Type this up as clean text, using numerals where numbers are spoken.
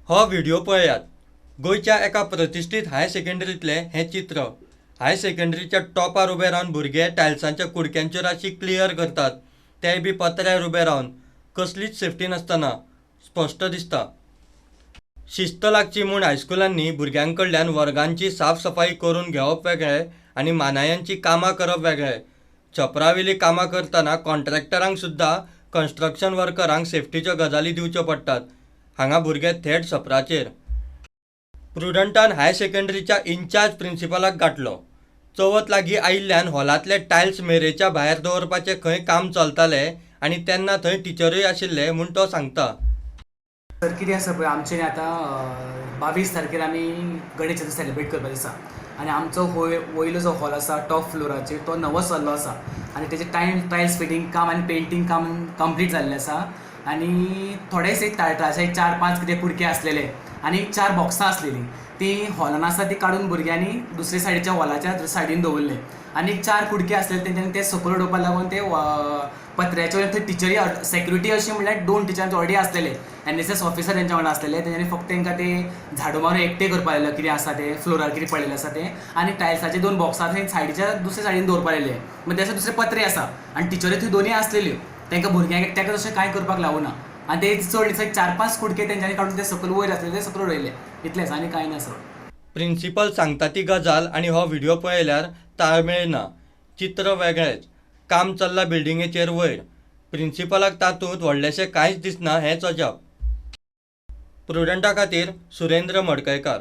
हो व्हिडियो पळयात. गोंयच्या एका प्रतिश्ठीत हायर सेकंडरींतलें हें चित्र. हायर सेकंडरीच्या टॉपार उबे रावन भुरगे टायल्सांच्या कुडक्यांच्यो राशी क्लियर करतात, तेय बी पत्र्यार उबे रावन, कसलीच सेफ्टी नासतना. स्पश्ट दिसता, शिस्त लागची म्हूण हायस्कुलांनी भुरग्यां कडल्यान वर्गांची साफसफाई करून घेवप वेगळें आनी मानायांची कामां करप वेगळें. छपरावेलीं कामां करतना कॉन्ट्रॅक्टरांक सुद्दां कन्स्ट्रक्शन वर्करांक सेफ्टीच्यो गजाली दिवच्यो पडटात. हांगा भुरगे थेट छपराचेर. प्रुडंटान हायर सेकंडरीच्या इन्चार्ज प्रिन्सिपालाक गांठलो. चवथ लागीं आयिल्ल्यान हॉलांतले टायल्स मेरेच्या भायर दवरपाचें खंय काम चलतालें आनी तेन्ना थंय टिचरूय आशिल्ले म्हूण तो सांगता. तर कितें आसा पळय, आमचें आतां 22 तारखेर आमी गणेश चतुर्थी सेलिब्रेट करपाची आसा आनी आमचो हो वयलो जो हॉल आसा टॉप फ्लोराचेर, तो नवोच जाल्लो आसा आनी तेजे टायल्स फिटींग काम आनी पेंटींग काम कंप्लीट जाल्लें आसा. आनी थोडेच एक टायल्साचे चार पांच कितें कुडके आसलेले आनी चार बॉक्सां आसलेलीं, ती हॉलान आसा ती काडून भुरग्यांनी दुसरे सायडीच्या हॉलाच्या दुसरे सायडीन दवरले. आनी चार कुडके आसलेले, तेंच्यांनी ते सकयल उडोवपा लागून ते पत्र्याचे वयर थंय टिचरी, सेक्युरिटी अशी म्हणल्यार दोन टिचरांचे ऑलरेडी आसलेले, एनएसएस ऑफिसर तेंच्या वांगडा आसलेले. तेंच्यांनी फक्त तेंकां ते झाडू मारून एकटे करपा लायलो, कितें आसा ते फ्लोरार कितें पडलेलें आसा तें. आनी टायल्साचे दोन बॉक्सां थंय सायडीच्या दुसऱ्या सायडीन दवरपा लायले. मागीर तेच्या दुसरे पत्रे आसा आनी टिचरी थंय दोनूय आसलेल्यो. तेंकां भुरग्यांक एकट्याक तशें कांय करपाक लावना आनी ते चड दिसा चार पांच कुडके तेंच्यांनी काडून ते सकयल वयर आसलेले ते सकयल उडयले. इतलेंच, आनी कांय ना सर. प्रिन्सिपल सांगता ती गजाल आनी हो व्हिडियो पळयल्यार ताळमेळ ना. चित्र वेगळेंच. काम चल्लां बिल्डिंगेचेर वयर. प्रिन्सिपलाक तातूंत व्हडलेंशें कांयच दिसना हेंच अजाप. प्रुडंटा खातीर सुरेंद्र मडकयकार.